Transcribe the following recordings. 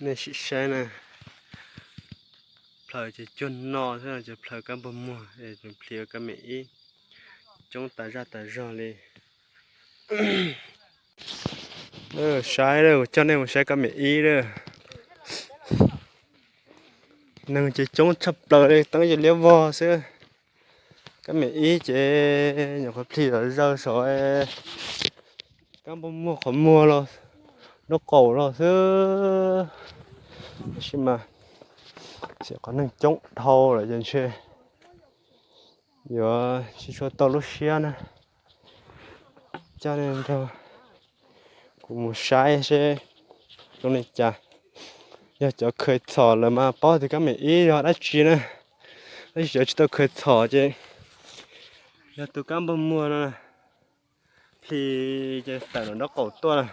Nej sim saib na, plhaws ces cuag no xwb, ces plhaws kab npog muag es plhis ua kab mem ib, coob tas zaj tas zog li. Saib, kuv coj nej mus saib kab mem ib lawm. Neeg ces coob tshaj plaws li, teeb ces liab vog xwb. Kab mem ib ces nyuam qhuav plhis zom zaws saum kab npog muag qhov muag los, nraub qaum los xwb. Tab sis mas xyov qhov neeg coob dhau lawm ces ntshe yuav tsis tshua tau lub siab na. Coj nej nrog kuv mus saib seb zoo li cas. Yog cov khaws txhom lawm mas paub tias kab mem ib yog dab tsi na. Tab sis cov tsis tau khaws txhom ces yog tus kab npog muag no plhis ces tawm los nraub qaum tuaj lawm.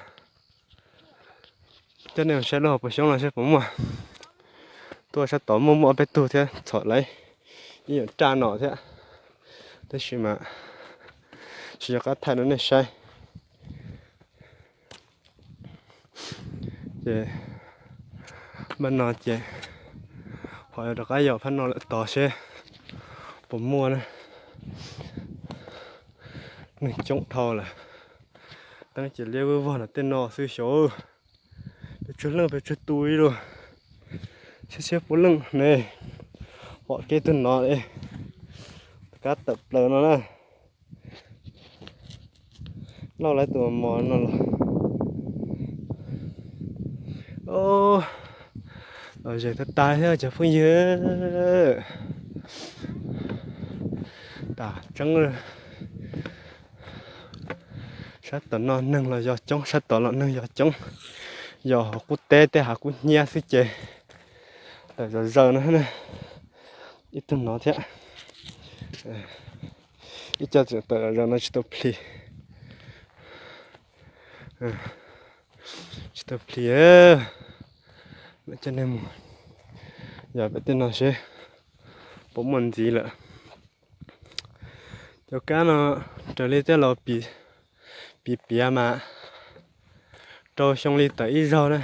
Coj nej mus saib lub hauv paus xyoob no seb puas muaj. Tuaj sab tod muaj muaj ob peb tug thiab, txhom lawv ib yam raj no thiab, tab sis mas tsis nco qab thaij rau nej saib. Ces npaj no ces ho yuav rov qab yos phab no lawm tod seb puas muaj na. Neeg coob dhau lawm, teeb ces liab vog no tej no xwb xyov. Pes tsawg leej pes tsawg tus ib lus, txhiab txhiab puab leej ne. Pom kev tug no, kab tawm plaws no na. Lauj, lawv tus mos no los. Los ze tag tag thiab cov phooj ywg. Tas tseeb. Sab tom no neeg los yog coob, sab tod los neeg yog coob. Yog hauv qub teb tej hav kub hnyiab xwb ces tawm zom zaws no. Ib tug no thiab. Ib co tseem tawm zom zaws no tsis tau plhis. Tsis tau plhis. Coj nej mus yos pem tej no seb puas muaj ntxiv lawm. Cov kab no raws li tej laus piv piav mas rau xyoo li tawm ib zaug na.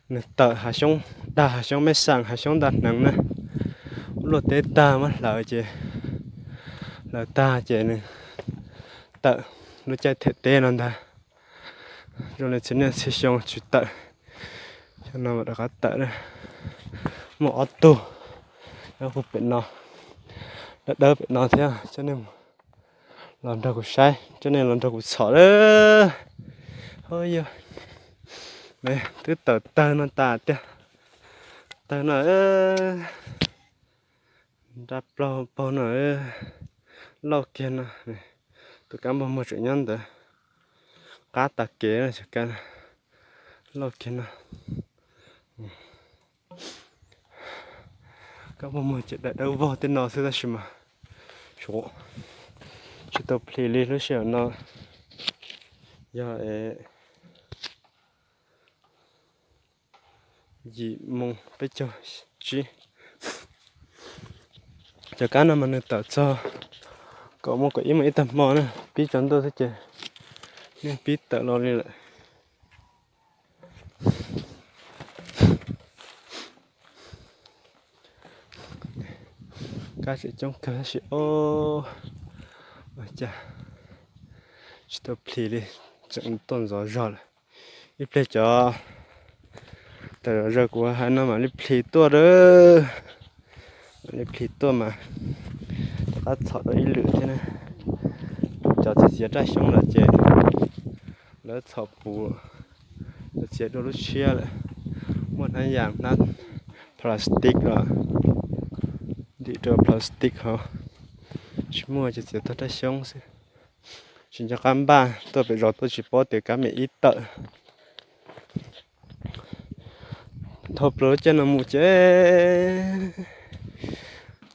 Nws tawm hav xyoob, dag hav xyoob mej xaam, hav xyoob nta hneev na. Ub, luaj teb tag muab hlawv ces, hlawv tag ces nws tawm lub caij them teb no ntag. Zoo li txhia niaj txhia xyoo tsis tawm, xyoo no mam rov qab tawm na. Muaj ob tug nyob puag pem no, dawb dawb pem no thiab. Coj nej los nrog kuv saib, coj nej los nrog kuv txhom lawm. Ho yog twb tawm tawg no tas tiag. Tawg no, nrab plaug paug no, lauj kiag no. Tus kab npog muag tseem nyob ntawd, qab tas kev no, lauj kiag no. Kab npog muag ces dawm dawb vog tej no xwb tab sis mas tsis tau plhis li lub sij hawm no. Yog yim moo peb caug tsib. Cov kab no mas nws tawm txog kaum moo kaum ib moo ib tag hmo na, pib tsaus ntuj xwb ces yeej pib tawm los li lawm. Kab tseem coob kawg tab sis, ua cas tsis tau plhis li, tseem tuaj ntxov zog lawm. Ib pliag cov tawm zom zaws kuv hais no mam li plhis tuaj a. Mam li plhis tuaj mas rov qab txhom rau ib lwm thiab na. Cov txiav txiav raj xyoob lawm ces lawv txhom puv, lawv txiav dua lub tshiab lawm. Muaj hnab yas hnab plastic los ntim rau plastic hauv, tsis muaj ces txiav tag raj xyoob xwb. Tsis nco qab npaj, tuaj pem zos tuaj tsis paub tias kab mem ib tawm. Dhau plaws lub caij no mus ces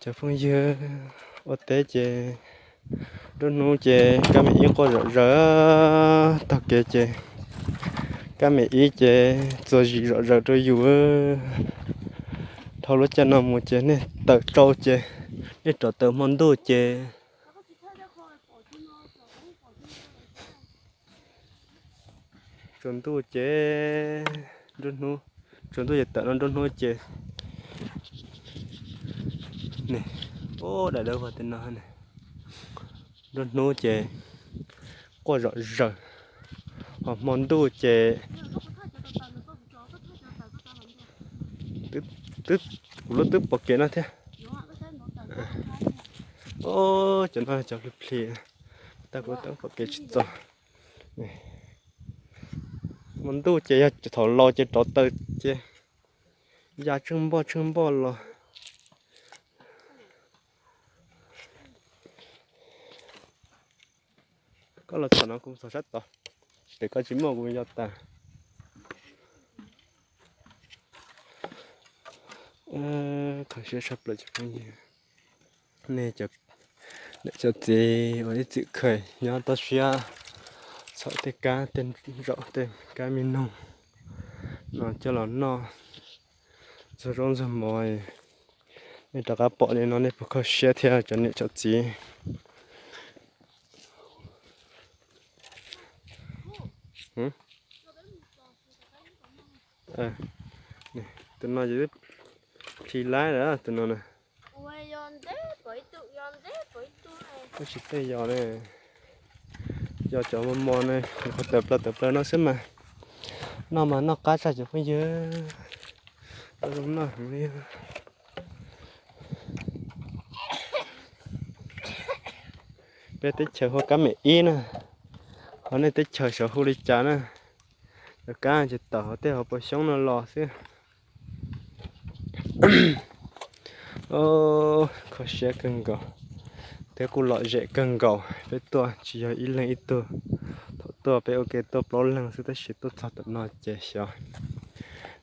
cov phooj ywg ua teb ces nruab hnub ces kab mem ib quaj zom zaws, taug kev ces kab mem ib ces txuas zis zom zaws rau yus. Dhau lub caij no mus ces nej tawm rau ces nej rov tawm hmo ntuj ces tsaus ntuj ces Nruab hnub, tsaus ntuj ces tawm no, nruab hnub ces, ne, ub, daim dawb vog tej no ne. Nruab hnub ces quaj zom zaws, ho hmo ntuj ces twb, kuv lub twb pom kev no thiab. Ub, cov no cov plhis plhis, tab kuv twb pom kev tsis txog. Hmo ntuj ces yog thaum laus ces rov taws ces ya tsheej npoj tsheej npoj los. Koj los txog no kuv txog sab tod, pem koj tsis muaj kuv yog tas. Kho siab tshaj plaws cov phooj ywg. Nej cov niam cov txiv uas ib txwm khaws nyob toj siab txhom tej kab tej zaum tej kab me noog no coj los noj ntxuag zaub ntxuag mov, nej rov qab pom li no nej puas kho siab thiab cov niam cov txiv? Tus no ces twb plhis laib lawm tus no na. Tab sis tej yos ne, yos cov mos mos ne, qhov tawm plaws tawm plaws no xwb mas, noj mas noj qab tshaj cov phooj ywg, tau zoo noj heev li. Peb teb chaws hu kab mem ib na, ho nej teb chaws xyov hu li cas na. Cov kab ces tawm hauv tej hauv paus xyoob no los xwb. Kho siab kawg nkaus, thiab kuj lom zem kawg nkaus. Peb tuaj tsis yog ib leeg ib tug, thaum tuaj peb ua ke tuaj plaub leeg xwb tab sis tuaj txog tom no ces xyov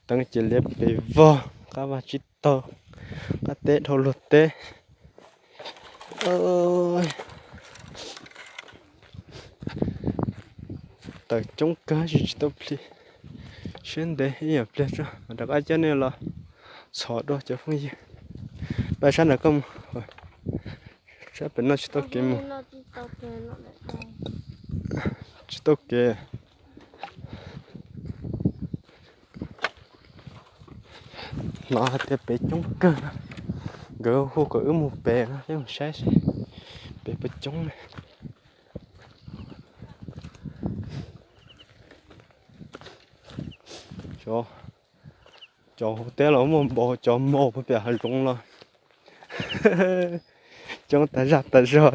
teeb ces liab pes vog, qab vaj tsib taug, qab teb dhau luag teb. Tawm coob kawg tsis tau plhis, siab ntev ib yam pliag tso mam rov qab coj nej los txhom dua cov phooj ywg. Pab sab nram koj mus, sab pem no tsis tau kev mus, tsis tau kev. Hnov hais tias pem coob kawg, nkawd hu kom wb mus pem no, peb mus saib seb pem puas coob ne. Cov hauv teb los muaj npaum cov mos puag pem hav zoov los coob tas zaj tas zog.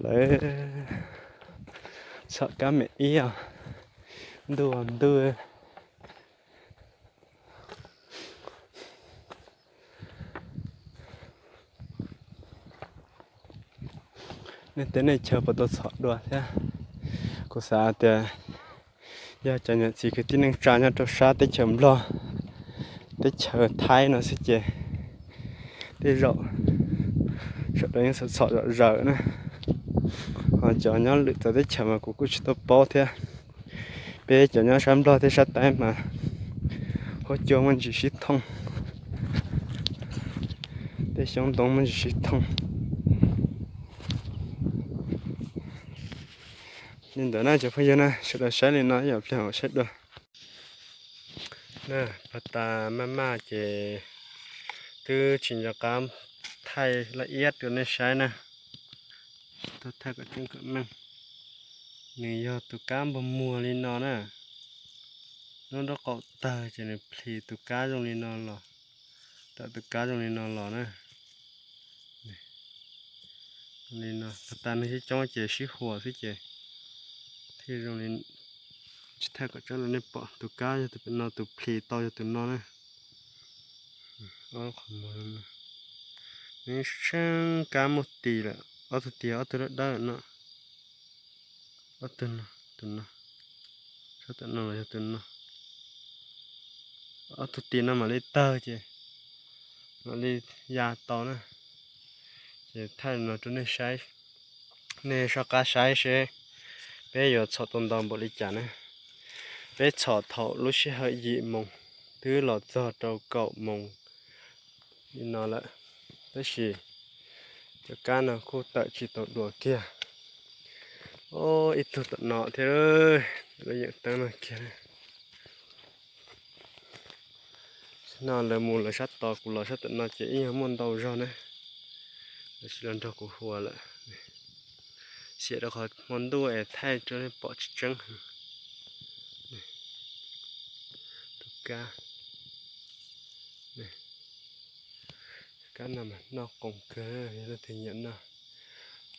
Lawv txhom kab mem ib os, ntuj ntuj. Nej teb nej chaw puas tau txhom dua thiab? Kuv xav tias yog cov niam txiv kwv tij neej tsa nyob rau sab teb chaws Nplog, teb chaws Thaib no xwb ces tej zaum sawv daws yeej txhom txhom zom zaws na. Ho cov nyob lwm txawv teb chaws mas kuv kuj tsis tau paub thiab. Peb cov nyob sab Nplog thiab sab Thaib mas huab cua muaj ntsis sib thooj, tej xyoob ntoo muaj ntsis sib thooj. Li ntawd na cov phooj ywg na, sawv daws saib li no ib yam pliag mam saib dua. Na, pag tas maj maj ces twb tsis nco qab thaij laj iab rau nej saib na. Tsis tau thaij kom tseeb kom meej. Nws yog tus kab npog muag li no na. Lub nraub qaum tawg ces nws plhis tus kab zoo li no los, tawm tus kab zoo li no los na. Li no, tag tag nws coob coob ces sib huam xwb ces thiaj zoo li, tsis thaij kom tseeb rau nej pom. Tus kab yog tus pem no, tus plhis tau yog tus no na. Ob qhov muag no, nws tsheej kab muaj tis lawm, ob tug tis ob tug dawb dawb no. Ob tug no, tus no, sab tom no los yog tus no. Ob tug tis no mam li tawg ces mam li ya tau na. Ces thaij no rau nej saib, nej soj qab saib seb peb yuav txhom tau ntau npaum li cas na. Peb txhom thaum lub sij hawm yim moos twb los txog rau kaum moos li no lawm, tab sis cov kab no kuj tawm tsis tau dua kiag. Ob, ib tug tom no thiab, lub yeem teeb no kiag. No lawv mus lawv sab tod, kuv los sab tom no ces ib nyuag muaj ntau zog na. Lawv tsis los nrog kuv hua lawm. Xiam rau qhov hmo ntuj es thaij rau nej pom tsis tseeb. Tus kab, kab no mas noj qoos kawg, yog leej twg nyiam noj.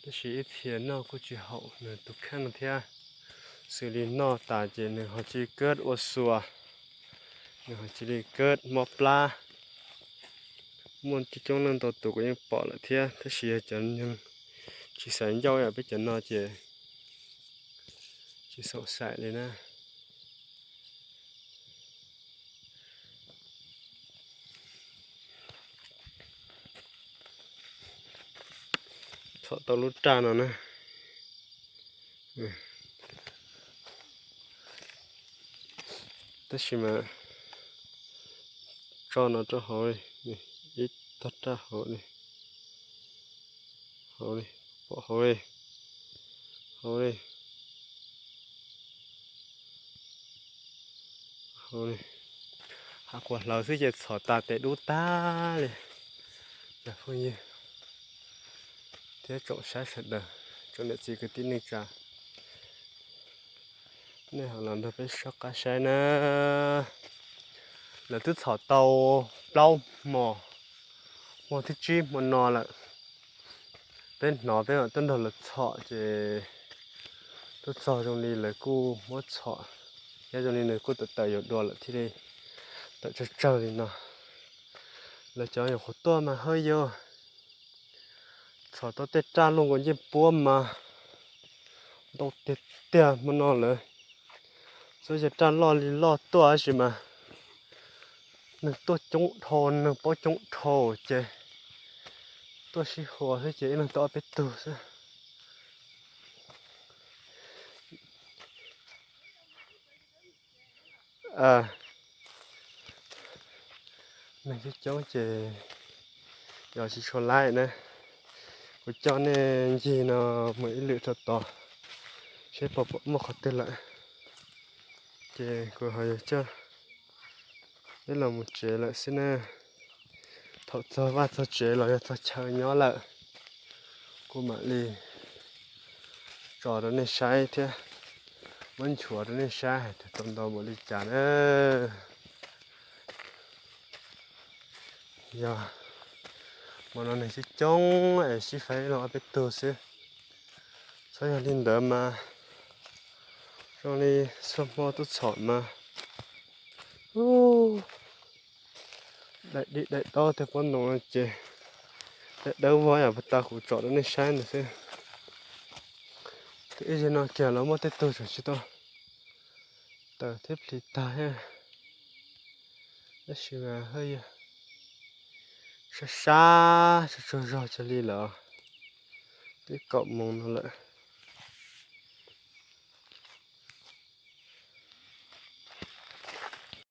Tab sis ib txhia noj kuj tsis haum nws tus kheej thiab. Xws li noj tas ces nws ho cia li kawb ua xuas, nws ho cia li kawb mob plab. Muaj coob coob leej ntau tus kuv yeej pom lawm thiab, tab sis yog cov neeg tsis xaiv ncauj yam peb cov no ces tsis xoom xaim li na. Txhom tau lub raj no na. Tab sis mas tso no rau hauv li, ib tog raj hauv li, hauv li, pom hauv li, hauv li, hauv li. Hav quas hlawv xwb ces txhom tas tes dub tag li. Cov phooj ywg thiab tsoom saib sawv daws, tsoom niam txiv kwv tij neej tsa, nej ho los nrog peb soj qab saib na. Lawv twb txhom tau plaub hmo, hmo thib tsib hmo no lawm. Peb hnov peb mam tuaj nrog lawv txhom ces tuaj txog zoo li lawv kuj muab txhom, thiab zoo li nws kuj tawm tawm yuav dua lawm thiaj li tawm tsawg tsawg li no. Lawv cov nyuam qhuav tuaj mas hawb yau, txhom tau tej raj luaj nkaus ncej puab mas ntau tiag tiag hmo no lawm. Txhua yog raj loj li loj tuaj tab sis mas neeg tuaj coob dhau, neeg paub coob dhau ces tuaj sib hua xwb ces ib leeg tau ob peb tug xwb. Neeg coob coob ces yog tsis tshua laib na. Kuv coj nej ncig no mus ib lwm rau tod seb puas pom muaj qhov twg lawm. Ces kuv ho yuav coj peb los mus tsev lawm xwb na. Thaum txog vaj txog tsev los yog txog chaw nyob lawm, kuv mam li tso rau nej saib thiab, muab nchuav rau nej saib hais tias tau ntau npaum li cas na. Yog hmo no neeg coob coob es sib faib los ob peb tug xwb. Txhob yog li ntawd mas zoo li txhua hmo tuaj txhom mas daim di daim taub tej pob ntoo no ces daim dawb vog yam puag ta kuv tsom rau nej saib ntawd xwb. Tus ib zaug no kiag los muaj tej tug tseem tsis tau tawm thiab plis tag thiab. Tab sis mas haj yam sab sab tsaug tsaug zog cog li lawm, twb kaum moos no lawm.